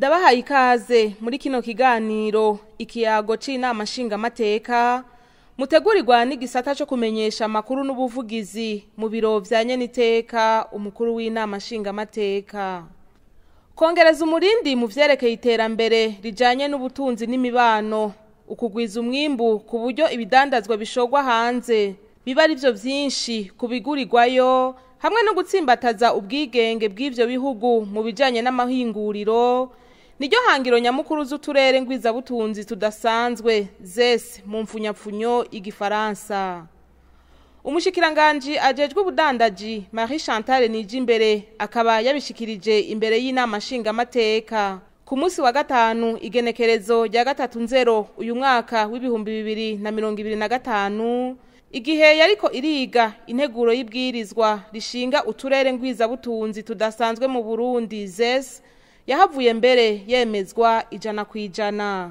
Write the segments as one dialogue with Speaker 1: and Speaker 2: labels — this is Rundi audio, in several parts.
Speaker 1: Ndabahaye ikaze muri kino kiganiro ikiyago c'inama nshingamateka mutegurirwa n'igisata co kumenyesha amakuru n'ubuvugizi mu biro vya nyeniteka umukuru w'inama nshingamateka. Kongereza umurindi mu vyerekeye iterambere rijanye n'ubutunzi n'imibano, ukugwiza umwimbu ku buryo ibidandazwa bishogwa hanze biba ari vyo vyinshi kubigurirwayo, hamwe no gutsimbataza ubwigenge bw'ivyo bihugu mu bijanye n'amahinguriro, niryo hangiro nyamukuru z'uturere ngwizabutunzi tudasanzwe ZES mu mfunyapfunyo y'igifaransa. Umushikiranganji ajejwe ubudandaji Marie Chantal Nijimbere akaba yabishikirije imbere y'inama nshingamateka ku munsi wa gatanu igenekerezo rya 3-0 uyu mwaka w'2025, igihe yariko iriga integuro y'ibwirizwa rishinga uturere ngwizabutunzi tudasanzwe mu Burundi ZES, yahavuye mbere yemezwa 100%.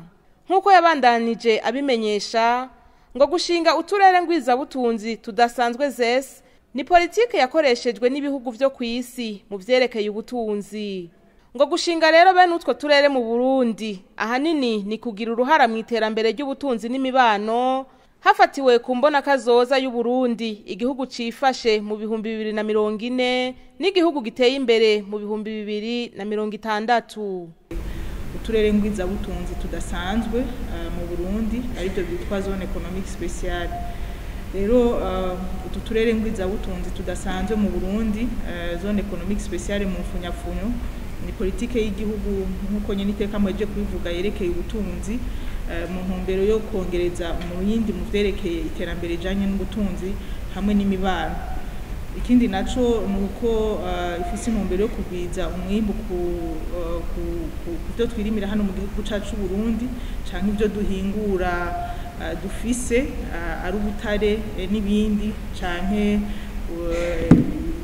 Speaker 1: Nk'uko yabandanije abimenyesha, ngo gushinga uturere ngwizabutunzi tudasanzwe ZES ni politike yakoreshejwe n'ibihugu vyo kw'isi mu vyerekeye ubutunzi. Ngo gushinga rero bene utwo turere mu Burundi ahanini ni kugira uruhara mu iterambere ry'ubutunzi n'imibano, hafatiwe ku mbona kazoza y'u Burundi, igihugu cifashe mu 2040 n'igihugu giteye imbere mu 2060.
Speaker 2: Uturere ngwizabutunzi tudasanzwe mu Burundi aribyo byitwa zone économique spéciale. Rero utu turere ngwizabutunzi tudasanzwe mu Burundi, zone économique spéciale mu mfunyapfunyo, ni politike y'igihugu nkuko nyine iteka mweje kubivuga yerekeye ubutunzi, mu ntumbero yo kongereza umurindi mu vyerekeye iterambere rijanye n'ubutunzi hamwe n'imibano. Ikindi naco nuko ifise intumbero yo kugwiza umwimbu ku byo twirimira hano mu gihugu cacu Burundi, canke ibyo duhingura dufise, ari ubutare n'ibindi, canke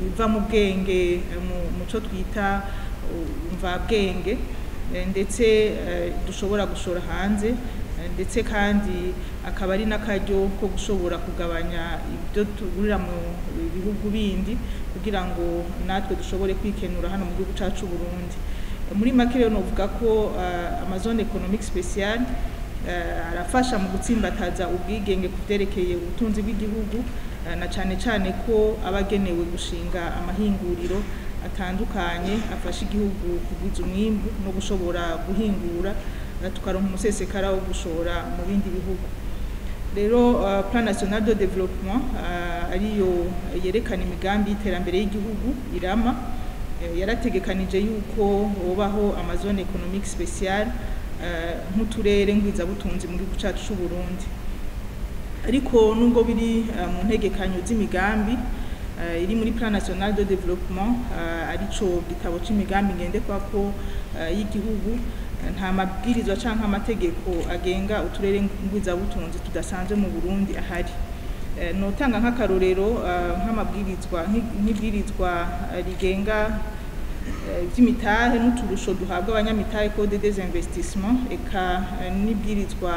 Speaker 2: biva mu bwenge mu co twita mvabwenge, ndetse dushobora gushora hanze, ndetse kandi akaba ari n'akaryo ko gushobora kugabanya ibyo tugurira mu bihugu bindi kugira ngo natwe dushobore kwikenura hano mu gihugu cacu Burundi. Muri make rero novuga ko amazone économique spéciale arafasha mu gutsimbataza ubwigenge ku vyerekeye ubutunzi bw'igihugu, na cane cane ko abagenewe gushinga amahinguriro atandukanye afasha igihugu kugwiza umwimbu no gushobora guhingura, tukaronka umusesekara wo gushora mu bindi bihugu. Rero Plan National de Développement ariyo yerekana imigambi y'iterambere y'igihugu irama, yarategekanije yuko hobaho amazone économique spéciale nk'uturere ngwizabutunzi mu gihugu cacu c'u Burundi. Ariko nubwo biri mu ntegekanyo z'imigambi iri muri Plan National de Développement, arico gitabo c'imigambi ngendekwako y'igihugu, nta mabwirizwa canke amategeko agenga uturere ngwizabutunzi tudasanzwe mu Burundi ahari. Notanga nk'akarorero nk'amabwirizwa nk'ibwirizwa rigenga vy'imitahe n'uturusho duhabwa abanyamitahe, Code des investissements, eka n'ibwirizwa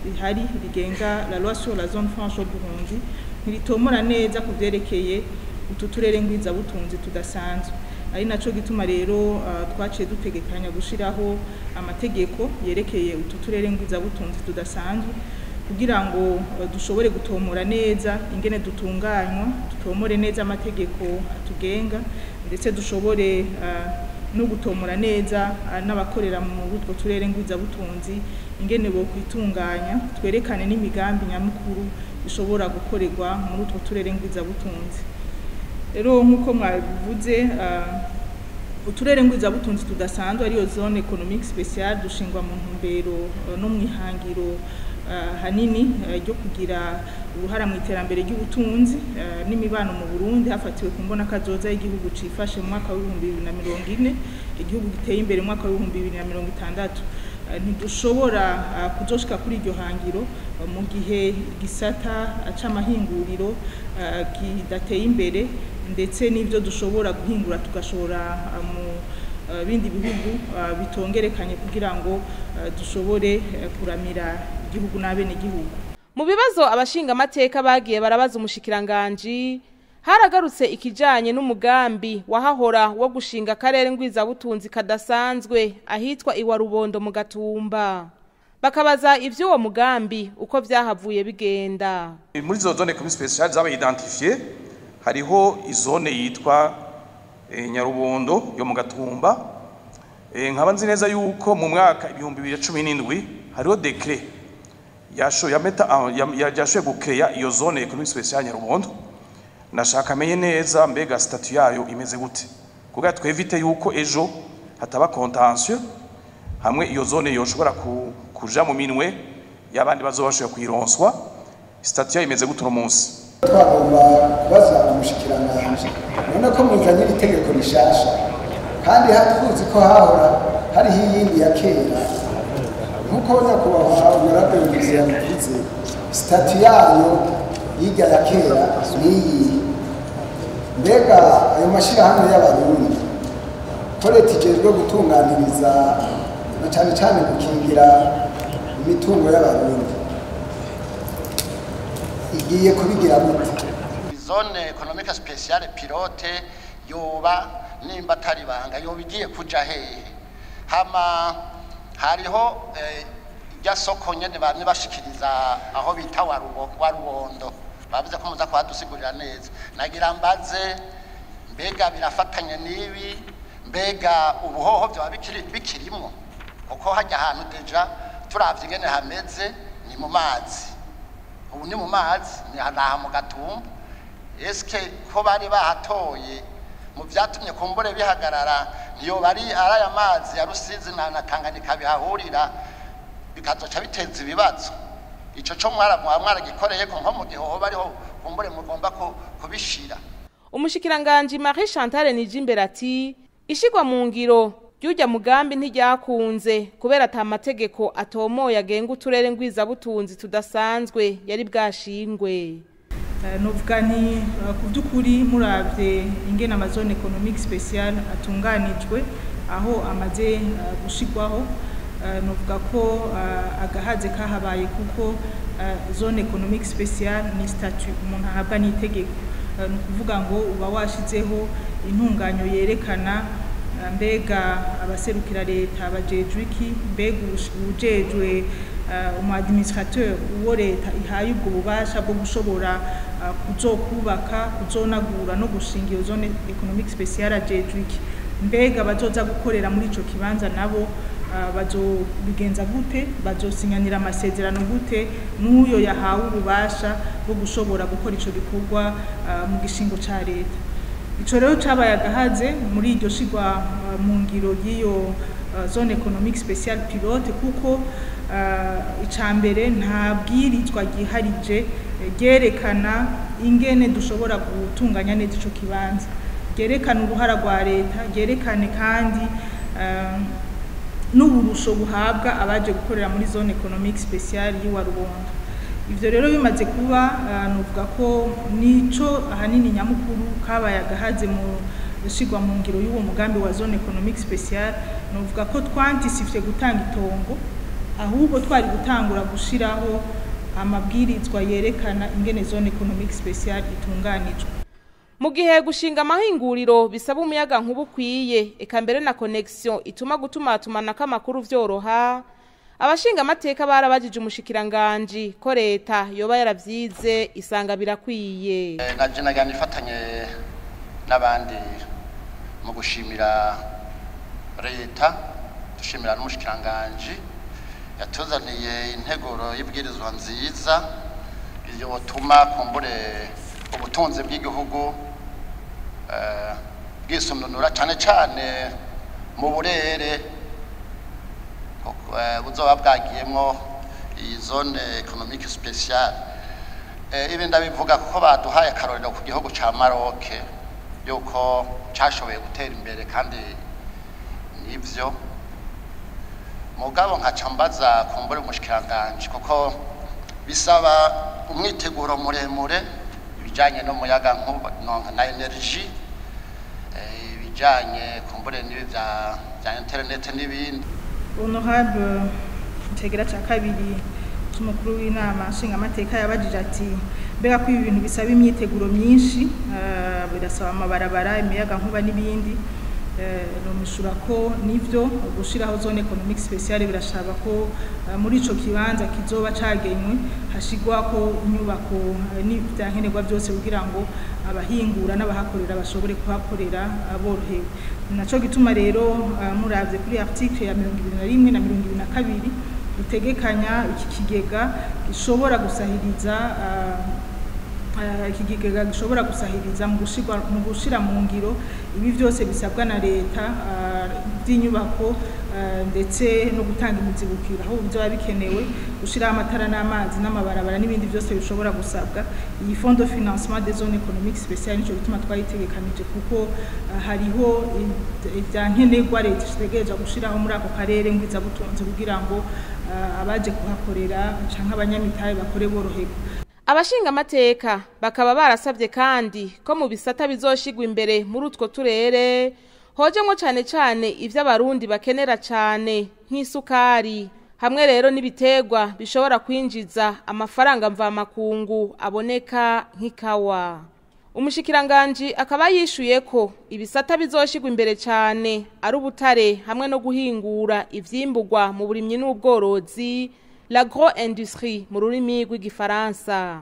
Speaker 2: rihari rigenga la loi sur la zone franche au Burundi, ntiritomora neza ku vyerekeye utu turere ngwizabutunzi tudasanzwe. Ari naco gituma rero twaciye dutegekanya gushiraho amategeko yerekeye utu turere ngwizabutunzi tudasanzwe, kugira ngo dushobore gutomora neza ingene dutunganywa, dutomore neza amategeko atugenga, ndetse dushobore no gutomora neza n'abakorera mu utwo turere ngwizabutunzi ingene bo kwitunganya, twerekane n'imigambi nyamukuru ishobora gukorerwa muri utwo turere ngwizabutunzi. Rero nkuko mwabivuze, uturere ngwizabutunzi tudasanzwe ariyo zone économique spéciale dushingwa mu ntumbero no mwihangiro hanini ryo kugira uruhara mu iterambere ry'ubutunzi n'imibano mu Burundi, hafatiwe ku mbona kazoza y'igihugu cifashe mu mwaka w'2040, igihugu giteye imbere mu mwaka w'2060. Ntidushobora kuzoshika kuri iryo hangiro mu gihe igisata c'amahinguriro kidateye imbere, ndetse n'ivyo dushobora guhingura tugashora mu bindi bihugu bitongerekanye kugira ngo dushobore kuramira igihugu n'abenegihugu.
Speaker 1: Mu bibazo abashinga amateka bagiye barabaza umushikiranganji, Haragarutse ikijanye n'umugambi wahahora wo gushinga akarere ngwizabutunzi kadasanzwe ahitwa Iwarubondo mu Gatumba. Bakabaza ivy'uwo mugambi uko vyahavuye bigenda.
Speaker 3: Muri zo zone économique spéciale zabaye identifiées, hariho izone yitwa Nyarubondo yo mu Gatumba. Nkaba nzi neza yuko mu mwaka 2017 hariho décret yashoye gucréa iyo zone économique spéciale Nyarubondo. Nashaka amenye neza mbega statut yayo imeze gute, kugira twévite yuko ejo hataba contentieux hamwe iyo zone yoshobora kuja mu minwe y'abandi bazobashoboye kuyironswa. Statut yayo imeze gute uno munsi?
Speaker 4: Twagomba kubaza umushikiranganji: none ko muzanye iri tegeko rishasha, kandi tuzi ko hahora hariho iyindi ya kera, nk'uko nyakubahwa honorable Olivier yabivuze, statut yayo y'irya ya kera niyihe? Mbega ayo mashyirahamwe y'Abarundi, ko leta ijejwe gutunganiriza na cane cane gukingira imitungo y'Abarundi, igiye kubigira gute?
Speaker 5: Zone économique spéciale pilote yoba, nimba atari banga, yoba igiye kuja hehe? Hama hariho irya soko nyene bamwe bashikiriza aho bita Warubondo, bavuze ko muza kuhadusigurira neza. Nagira mbaze: mbega birafatanye n'ibi? Mbega ubuhoho vyoba bikirimwo? Kuko hajya ahantu déjà turavye ingene hameze, ni mu mazi, ubu ni mu mazi, ni aha mu Gatumba. Eske ko bari bahatoye mu vyatumye kumbure bihagarara, niyo bari ari aya mazi ya Rusizi na Tanganyika bihahurira, bikazoca biteza ibibazo? Ico co mwaragikoreye ko nko mu gihe hoba ariho kumbure mugomba kubishira?
Speaker 1: Umushikiranganji Marie Chantal Nijimbere ati ishigwa mu ngiro ry'urya mugambi ntiryakunze kubera ata mategeko atomoye agenga uturere ngwizabutunzi tudasanzwe yari bwashingwe.
Speaker 2: Novuga nti ku by'ukuri, muravye ingene amazone économique spéciale atunganijwe, aho amaze gushigwaho, novuga ko agahaze kahabaye, kuko zone économique spéciale ni statut umuntu ahabwa n'itegeko. Ni ukuvuga ngo uba washizeho intunganyo yerekana mbega abaserukira leta bajejwe iki, mbega uwujejwe, umu administrateur, uwo leta ihaye ubwo bubasha bwo gushobora kuzokubaka, kuzonagura no gushinga iyo zone économique spéciale ajejwe iki, mbega bazoza gukorera muri ico kibanza nabo bazobigenza gute, bazosinyanira amasezerano gute n'uyo yahawe ububasha bwo gushobora gukora ico gikorwa mu gishingo ca leta. Ico rero cabaye agahaze muri iryo shigwa mu ngiro ry'iyo zone économique spéciale pilote, kuko ica mbere nta bwirizwa ryiharije ryerekana ingene dushobora gutunganya neza ico kibanza, ryerekana uruhara rwa leta, ryerekane kandi n'uburusho buhabwa abaje gukorera muri zone économique spéciale y'Iwarubondo. Ivyo rero bimaze kuba, novuga ko nico ahanini nyamukuru kabaye agahaze mu gushigwa mu ngiro y'uwo mugambi wa zone économique spéciale. Novuga ko twanticipye gutanga itongo, ahubwo twari gutangura gushiraho amabwirizwa yerekana ingene zone économique spéciale itunganijwe.
Speaker 1: Mu gihe gushinga amahinguriro bisaba umuyaga nkuba ukwiye, eka mbere na connexion ituma gutumatumanako amakuru vyoroha, abashinga amateka barabajije umushikiranganji ko leta yoba yaravyize isanga birakwiye.
Speaker 5: Naje nagira nifatanye n'abandi mu gushimira leta, dushimira n'umushikiranganji yatuzaniye integuro y'ibwirizwa nziza yotuma kumbure ubutunzi bw'igihugu bwisumnunura, cane cane mu burere buzoba bwagiyemwo iyi zone économique spéciale. Ibi ndabivuga kuko baduhaye akarorero ku gihugu ca Maroc, yuko cashoboye gutera imbere, kandi nivyo. Mugabo nkaca mbaza kumbure umushikiranganji, kuko bisaba umwiteguro muremure, ibijanye n'umuyaga nkuba na énergie, ibijanye kumbure n'ibi vya internet n'ibindi.
Speaker 2: Honorable icegera ca kabiri c'umukuru w'inama nshingamateka yabajije ati Mbega ko ibi bintu bisaba imyiteguro myinshi, birasaba amabarabara, imiyaga nkuba n'ibindi. Nomishura ko nivyo, gushiraho zone économique spéciale birashaba ko muri ico kibanza kizoba cagenywe hashigwa ko inyubako n'ivyankenerwa byose kugira ngo abahingura n'abahakorera bashobore kuhakorera borohewe. Naco gituma rero muravye kuri article ya 21 na 22 bitegekanya iki kigega gishobora gusahiriza ikigega gishobora gusahiriza mu gushira mu ngiro ibi byose bisabwa na leta by'inyubako, ndetse no gutanga imizibukiro aho byo bikenewe, gushira amatara n'amazi n'amabarabara n'ibindi byose bishobora gusabwa. Iyi fond de financement des zones économiques spéciales nico gituma twayitegekanije, kuko hariho ivyankenerwa leta itegereje gushiraho muri ako karere ngwizabutunzi kugira ngo abaje kuhakorera canke abanyamitahe bakore boroherwa.
Speaker 1: Abashinga amateka bakaba barasabye kandi ko mu bisata bizoshigwa imbere muri utwo turere hojemwo cane cane ivyo abarundi bakenera cane nk'isukari, hamwe rero n'ibitegwa bishobora kwinjiza amafaranga mvamakungu aboneka nk'ikawa. Umushikiranganji akaba yishuye ko ibisata bizoshigwa imbere cane ari ubutare hamwe no guhingura ivyimbugwa mu burimyi n'ubworozi, l'agro-industrie mu rurimi rw'igifaransa.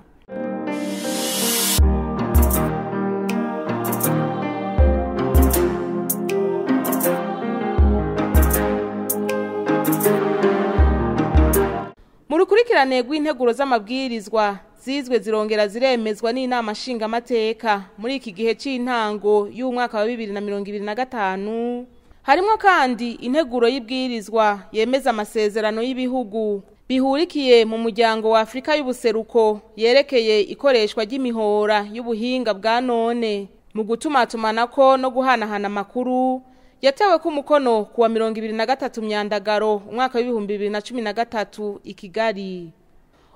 Speaker 1: Mu rukurikirane rw'integuro z'amabwirizwa zizwe zirongera ziremezwa n'inama nshingamateka muri iki gihe c'intango y'umwaka wa 2025, harimwo kandi integuro y'ibwirizwa yemeza amasezerano y'ibihugu bihurikiye mu muryango wa Afrika y'ubuseruko yerekeye ikoreshwa ry'imihora y'ubuhinga bwa none mu gutumatumanako no guhanahana amakuru, yatewe ku mukono kuwa 23 Myandagaro umwaka w'ibihumbi 2013 i Kigali.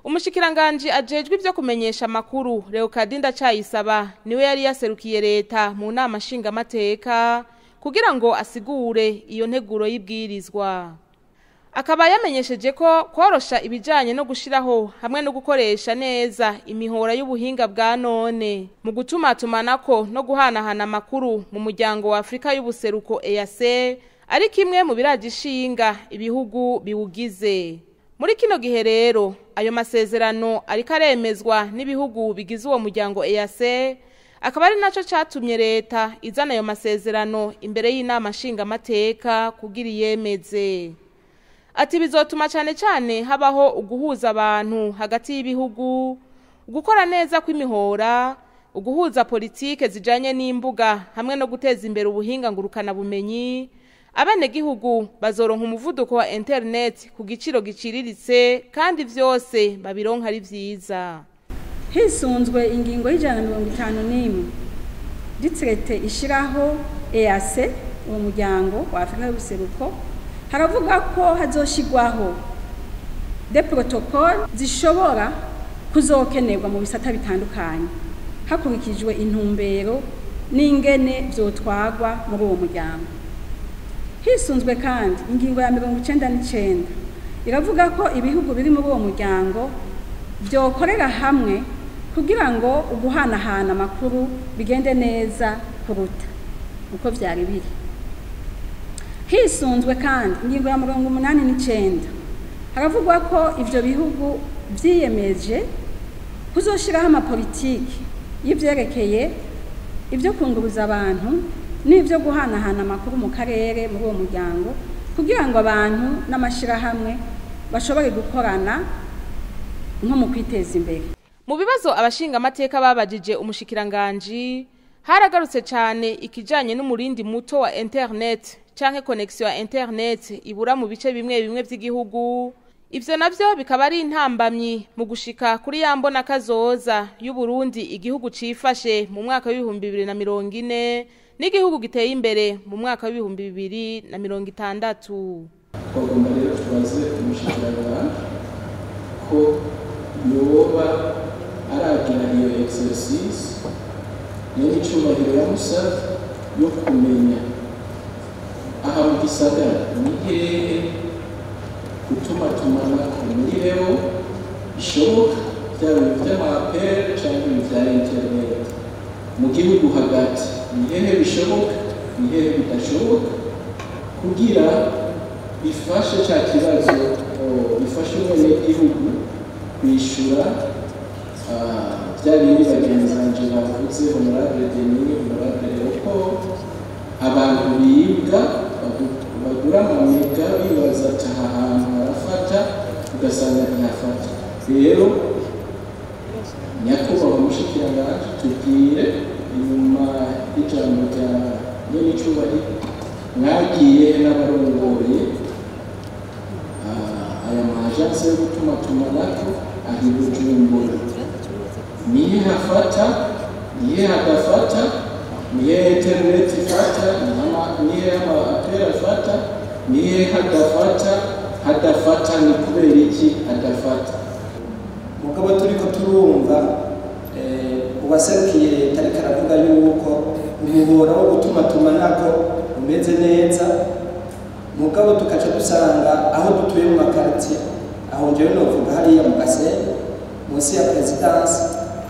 Speaker 1: Umushikiranganji ajejwe ivyo kumenyesha amakuru Leokadi Ndacayisaba niwe yari yaserukiye leta mu nama nshingamateka kugira ngo asigure iyo nteguro y'ibwirizwa. Akaba yamenyesheje ko korosha ibijanye no gushiraho hamwe no gukoresha neza imihora y'ubuhinga bwa none mu gutumatumanako no guhanahana amakuru mu muryango wa Afrika y'ubuseruko EAC ari kimwe mu biragishinga ibihugu biwugize. Muri kino gihe rero ayo masezerano ariko aremezwa n'ibihugu bigize uwo muryango EAC, akaba ari naco catumye leta izana ayo masezerano imbere y'inama nshingamateka kugira iyemeze. Ati bizotuma cane cane habaho uguhuza abantu hagati y'ibihugu, gukora neza kw'imihora, uguhuza politike zijanye n'imbuga hamwe no guteza imbere ubuhinga ngurukana bumenyi. Abenegihugu bazoronka umuvuduko wa internet ku giciro giciriritse kandi vyose babironka ari vyiza.
Speaker 6: Hisunzwe ingingo y'151 ditrete ishiraho EAC, uwo muryango wa Afrika y'ubuseruko, haravuga ko hazoshigwaho de protocole zishobora kuzokenerwa mu bisata bitandukanye hakurikijwe intumbero n'ingene vyotwagwa muri uwo muryango. Hisunzwe kandi ingingo ya 99 iravuga ko ibihugu biri muri uwo muryango vyokorera hamwe kugira ngo uguhanahana amakuru bigende neza kuruta uko vyari biri. Hisunzwe kandi ingingo ya 89 haravugwa ko ivyo bihugu vyiyemeje kuzoshiraho amapolitiki y'ivyerekeye ivyo kunguruza abantu n'ivyo guhanahana amakuru mu karere muri uwo muryango kugira ngo abantu n'amashirahamwe bashobore gukorana nko mu kwiteza imbere.
Speaker 1: Mu bibazo abashinga amateka babajije umushikiranganji haragarutse cyane ikijanye n'umurindi muto wa internet canke connexion ya internet ibura mu bice bimwe bimwe vy'igihugu. Ivyo navyo bikaba ari intambamyi mu gushika kuri ya mbona kazoza y'u Burundi, igihugu cifashe mu mwaka w'ibihumbi 2040 n'igihugu giteye imbere mu mwaka w'ibihumbi 2060.
Speaker 7: Twagomba rero tubaze umushikiranganji ko yoba aragira iyo exercice n'icyubahiro yamusavye yo kumenya aha mu gisagara ni hehe gutumatumanako muri reo bishoboka, Byaba ibi vy'ama appels canke ibi vya internet mu gihugu hagati, ni hehe bishoboka, ni hehe bidashoboka, kugira bifashe ca kibazo, bifashe umwenegihugu kwishura bya bindi bagenzi banje bavuze, honorable Denis, honorable Leopold, abantu bibwa bagura ama méga bibaza ati aha hantu harafata, ugasanga ntihafata. Rero nyakubahwa mushikiranganji, tubwire inyuma y'ijambo rya nyenicubahiro, mwagiye he n'abarongoye aya ma agences yo gutumatumanako aho i Bujumbura? Nihe hafata, nihe hadafata, nihe internet ifata, nihe ama appels afata, nihe hadafata? Hadafata ni kubera iki hadafata?
Speaker 8: Mugabo turiko turumva uwaserukiye leta ariko aravuga yuko umuhora wo gutumatumanako umeze neza, mugabo tukaca dusanga aho dutuye mu ma quartiers, aho njewe novuga hariya mu Gasenyi munsi ya présidence,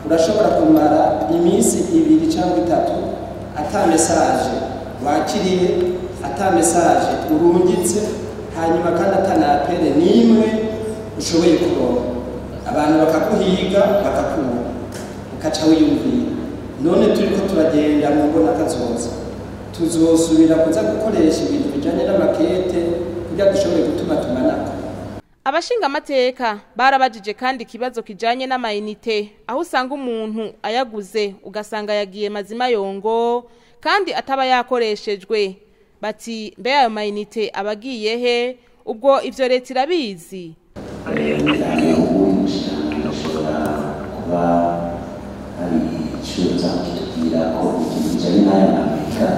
Speaker 8: urashobora kumara iminsi 2 cyangwa 3 ata message wakiriye, ata message urungitse, hanyuma kandi ata na appel n'imwe ushoboye kuronka. Abantu bakaguhiga bakakubura, ukaca wiyumvira: none turiko turagenda mu mbona kazoza, tuzosubira kuza gukoresha ibintu bijanye n'amakete kugira dushobore gutuma tumanako?
Speaker 1: Abashingamateka barabajije kandi ikibazo kijanye n'ama unités, aho usanga umuntu ayaguze ugasanga yagiye mazima yongo kandi ataba yakoreshejwe. Bati mbe ayo ma unités abagiye he? Ubwo ivyo leta irabizi?
Speaker 9: Ubundi kuba hari icyo uza kutubwira ko ikintu kijanye n'aya ma méga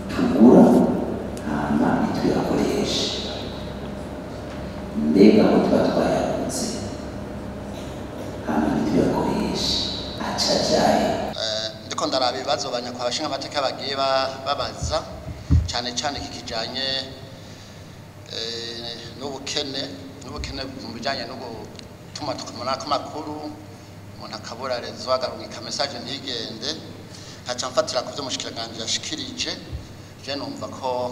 Speaker 9: tugura hama ntituyakoreshe, mbega ko tuba twayaguze hama ntituyakoreshe, aca ajahe?
Speaker 5: Ndiko ndaraba ibibazo banyakwa abashinga amateka bagiye babaza, cyane cyane iki kijanye n'ubukene mu bijanye no gutuma tukamanako amakuru, umuntu akabura réseau, agarungika message ntigende. Nkaca mfatira ku vyo umushikiranganji yashikirije, je numva ko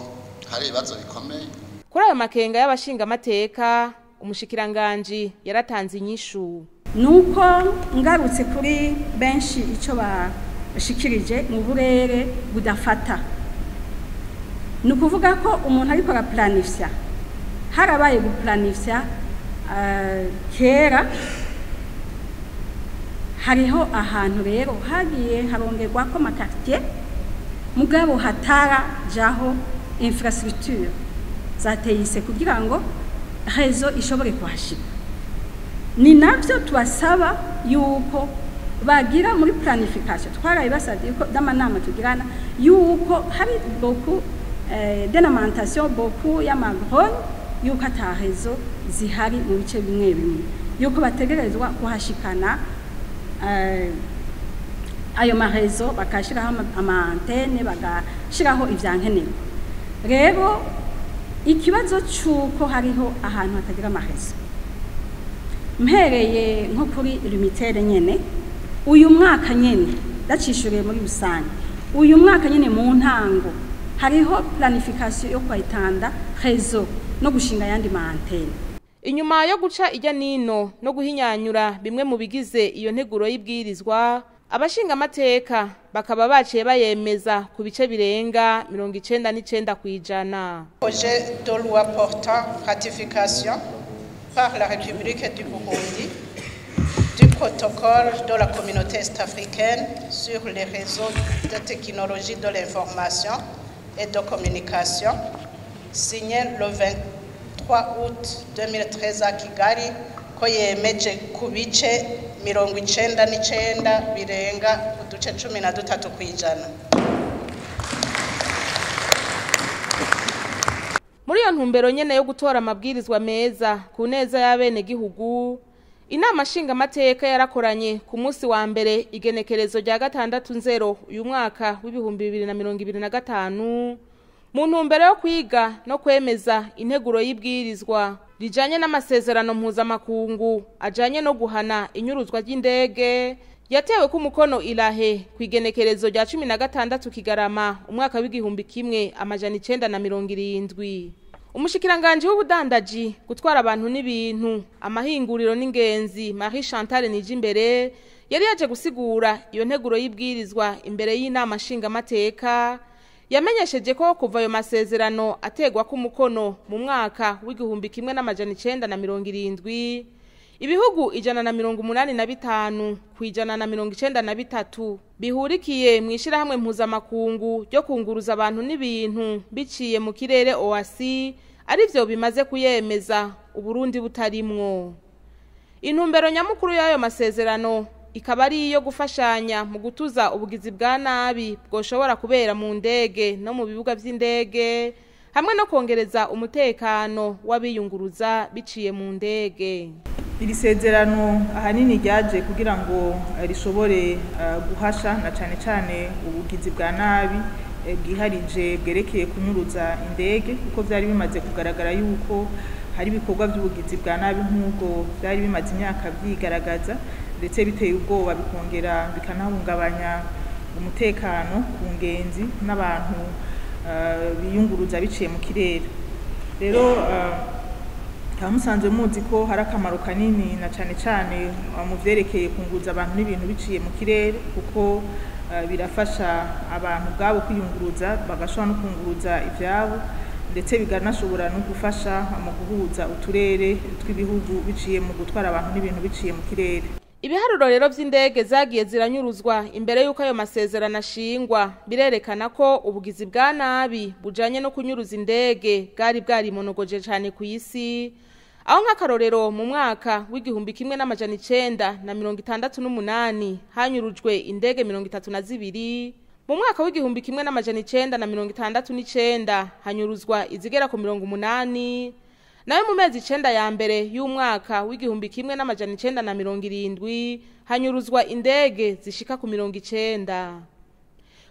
Speaker 5: hari ibibazo bikomeye.
Speaker 1: Kuri ayo makenga y'abashingamateka, umushikiranganji yaratanze inyishu.
Speaker 6: Nuko ngarutse kuri benshi icyo bashikirije mu burere budafata, ni ukuvuga ko umuntu ariko araplanifya, harabaye guplanifya kera. Hariho ahantu rero hagiye harongerwa ko ama quartiers, mugabo hatarajaho infrastructure zateyise kugira ngo réseau ishobore kuhashika. Ni navyo tubasaba yuko bagira muri planification. Twarabibasabye yuko d'amanama tugirana yuko hari beaucoup d'alimentation, beaucoup y'amagrogne, yuko ata réseau zihari mu bice bimwe bimwe, yuko bategerezwa kuhashikana ayo ma réseaux, bakashiraho ama antennes, bagashiraho ivyankenerwa. Rero ikibazo c'uko hariho ahantu hatagira ama réseaux, mpereye nko kuri Lumitel nyene, uyu mwaka nyene ndacishuriye muri rusange, uyu mwaka nyene mu ntango hariho planification yo kwayitanda réseau no gushinga ayandi ma antennes.
Speaker 1: Inyuma yo guca ijya nino no guhinyanyura bimwe mu bigize iyo nteguro y'ibwirizwa, abashingamateka bakaba baciye bayemeza ku bice birenga 99%.
Speaker 10: Projet de loi portant ratification par la République du Burundi du protocole de la communauté est-africaine sur les réseaux de technologie de l'information et de communication, signé le 23 août 2013 à Kigali, ko yemeje ku bice 99 birenga uduce 13%.
Speaker 1: Muri iyo ntumbero nyene yo gutora amabwirizwa meza ku neza y'abenegihugu, inama nshingamateka yarakoranye ku munsi wa mbere, igenekerezo rya 6 nzero uyu mwaka w'2025, mu ntumbero yo kwiga no kwemeza integuro y'ibwirizwa. rijanye n'amasezerano mpuzamakungu ajanye no guhana inyuruzwa ry'indege yatewe ku mukono ilahe ku igenekerezo rya 16 Kigarama umwaka w'igihumbi kimwe amajana 970. Umushikiranganje w'ubudandaji, gutwara abantu n'ibintu, amahinguriro n'ingenzi Marie Chantal Nijimbere yari yaje gusigura iyo nteguro y'ibwirizwa imbere y'inama nshingamateka. Yamenyesheje ko kuva ayo masezerano ategwa ku mukono mu mwaka w'igihumbi kimwe n'amajana 970 ibihugu 185 ku 193 bihurikiye mu ishirahamwe mpuzamakungu ryo kunguruza abantu n'ibintu biciye mu kirere OAC arivyo bimaze kuyemeza, Uburundi butarimwo. Intumbero nyamukuru y'ayo masezerano ikaba ari iyo gufashanya mu gutuza ubugizi bwa nabi bwoshobora kubera mu ndege no mu bibuga vy'indege, hamwe no kongereza umutekano w'abiyunguruza biciye mu ndege.
Speaker 2: Iri sezerano ahanini ryaje kugira ngo rishobore guhasha na cane cane ubugizi bwa nabi bwiharije bwerekeye kunyuruza indege, kuko vyari bimaze kugaragara yuko hari ibikorwa by'ubugizi bwa nabi nk'ubwo byari bimaze imyaka vyigaragaza, ndetse biteye ubwoba bikongera bikanahungabanya umutekano ku ngenzi n'abantu biyunguruza biciye mu kirere. Rero musanzwe muzi ko hari akamaro kanini na cane cane mu vyerekeye kunguruza abantu n'ibintu biciye mu kirere, kuko birafasha abantu ubwabo kwiyunguruza, bagashobora no kunguruza ivyabo, ndetse biganashobora no gufasha mu guhuza uturere tw'ibihugu biciye mu gutwara abantu n'ibintu biciye mu kirere.
Speaker 1: Ibiharuro rero vy'indege zagiye ziranyuruzwa imbere y'uko ayo masezerano ashingwa birerekana ko ubugizi bwa nabi bujanye no kunyuruza indege bwari bwarimonogoje cane ku isi, aho nk'akarorero mu mwaka w'igihumbi kimwe n'amajana 968 hanyurujwe indege 32, mu mwaka w'igihumbi kimwe n'amajana 969 hanyuruzwa izigera ku 80, nayo mu mezi 9 ya mbere y'umwaka w'igihumbi kimwe n'amajana 970 hanyuruzwa indege zishika ku 90.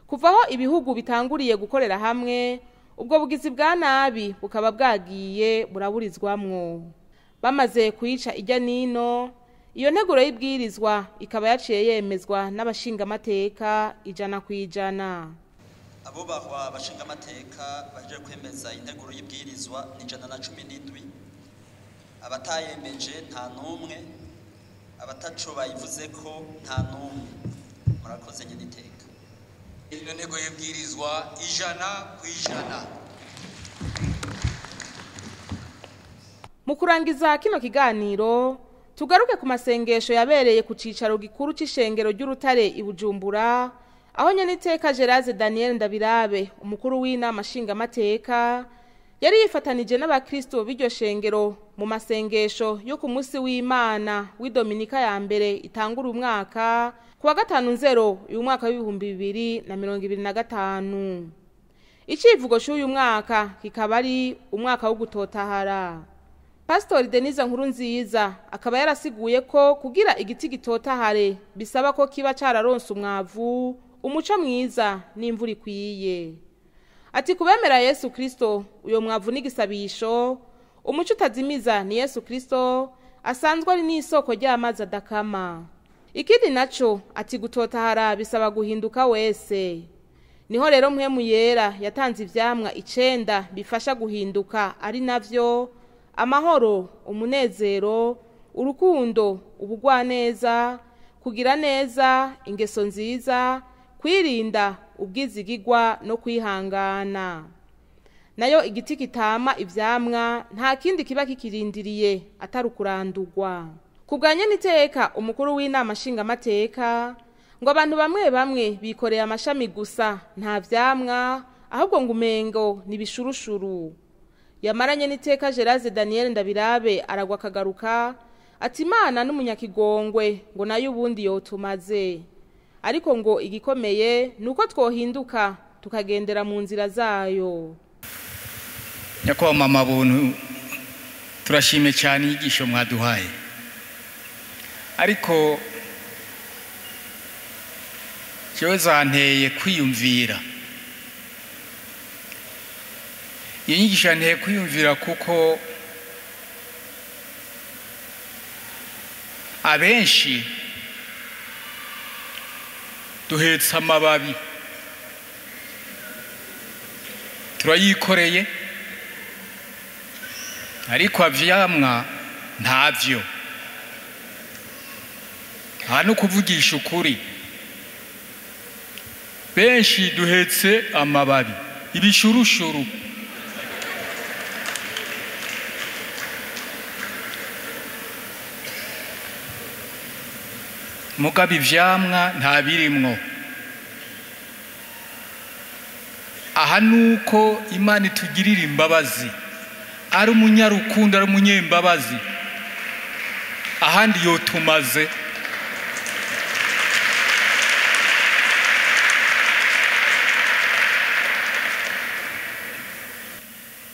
Speaker 1: Kuvaho ibihugu bitanguriye gukorera hamwe, ubwo bugizi bwa nabi bukaba bwagiye buraburizwamwo. Bamaze kuyica ijya nino, iyo nteguro y'ibwirizwa ikaba yaciye yemezwa n'abashingamateka 100%.
Speaker 11: Abo bahwa abashingamateka baje kwemeza integuro y'ibwirizwa ni 117, abatayemeje nta numwe, abataco bayivuze ko nta numwe. Murakoze nyine iteka.
Speaker 12: Iyo ntego y'ibwirizwa 100%.
Speaker 1: Mu kurangiza kino kiganiro, tugaruke ku masengesho yabereye ku cicaro gikuru c'ishengero ry'Urutare i Bujumbura, aho nyeniteka Gerase Daniel Ndabirabe, umukuru w'inama nshingamateka, yari yifatanije n'abakristo b'iryo shengero mu masengesho yo ku munsi w'Imana w'idominika ya mbere itangura umwaka kuwa 5 nzero uyu mwaka w'ibihumbi 2025. Icivugo c'uyu mwaka kikaba ari umwaka wo gutotahara. Pastor Denise Nkurunziza akaba yarasiguye ko kugira igiti gitotahare bisaba ko kiba cararonse umwavu, umuco mwiza n'imvura ikwiye. Ati kubemera Yesu Kristo uyo mwavu n'igisabisho, umuco utazimiza ni Yesu Kristo asanzwe ari n'isoko ry'amazi adakama. Ikindi naco ati gutotahara bisaba guhinduka wese. Niho rero Mpwemu Yera yatanze ivyamwa 9 bifasha guhinduka, ari navyo: amahoro, umunezero, urukundo, ubugwaneza, kugira neza, ingeso nziza, kwirinda, ubwizigigwa no kwihangana. Nayo igiti kitama ivyamwa nta kindi kiba kikirindiriye atari kurandurwa. Kubwanye niteka umukuru w'inama nshingamateka ngo abantu bamwe bamwe bikoreye amashami gusa nta vyamwa, ahubwo ngo umengo ni bishurushuru. Yamaranye niteka Gerase Daniel Ndabirabe aragwa kagaruka ati Imana n'umunyakigongwe ngo nayo ubundi yotumaze, ariko ngo igikomeye nuko twohinduka tukagendera mu nzira zayo.
Speaker 12: Nyakubahwa mama buntu, turashimye cyane inyigisho mwaduhaye, ariko jewe zanteye kwiyumvira. Iyo nyigisho yanteye kwiyumvira kuko Abenshi duhetse amababi, turayikoreye, ariko avyamwa ntavyo. Nta no kuvugisha ukuri, benshi duhetse amababi, ibishurushuru. Mugabo ivyamwa nta birimwo. Aha nuko Imana itugirira imbabazi, ari umunyarukundo, ari umunyembabazi, ahandi yotumaze.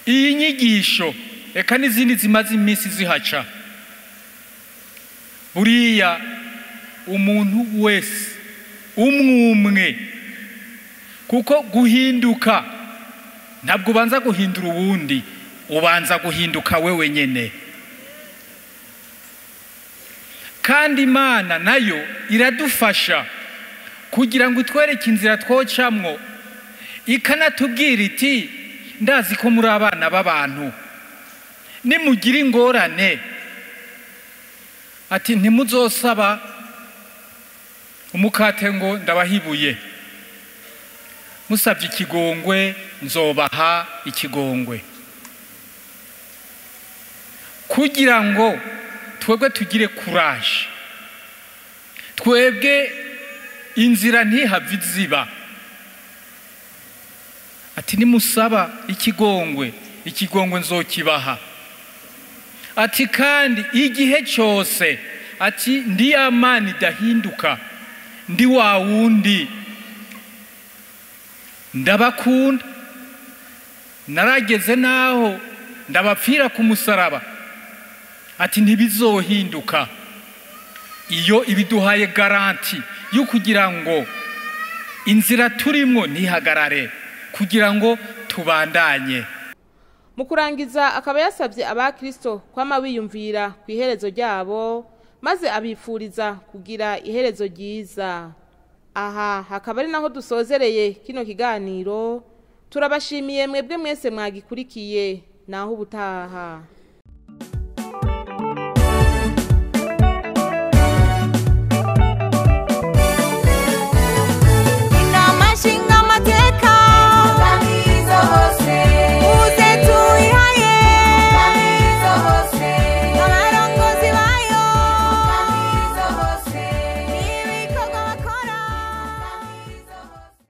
Speaker 12: Iyi nyigisho eka n'izindi zimaze iminsi zihaca, buriya umuntu wese umwumwe, kuko guhinduka ntabwo ubanza guhindura uwundi, ubanza guhinduka wewe nyene. Kandi Imana nayo iradufasha kugira ngo itwereke inzira twocamwo, ikanatubwira iti ndazi ko muri abana b'abantu, nimugira ingorane, ati ntimuzosaba umukate ngo ndabahibuye, musabye ikigongwe nzobaha ikigongwe, kugira ngo twebwe tugire courage, twebwe inzira ntihave iziba. Ati nimusaba ikigongwe, ikigongwe nzokibaha. Ati kandi igihe cyose, ati ndi amani idahinduka, ndi wa wundi, ndabakunda, narageze naho ndabapfira ku musaraba, ati ntibizohinduka. Iyo ibiduhaye garanti yo kugira ngo inzira turimwo ntihagarare, kugira ngo tubandanye.
Speaker 1: Mu kurangiza akaba yasabye abakristo kwama biyumvira ku iherezo ryabo, maze abifuriza kugira iherezo ryiza. Aha hakaba ari naho dusozereye kino kiganiro. Turabashimiye mwebwe mwese mwagikurikiye, naho ubutaha.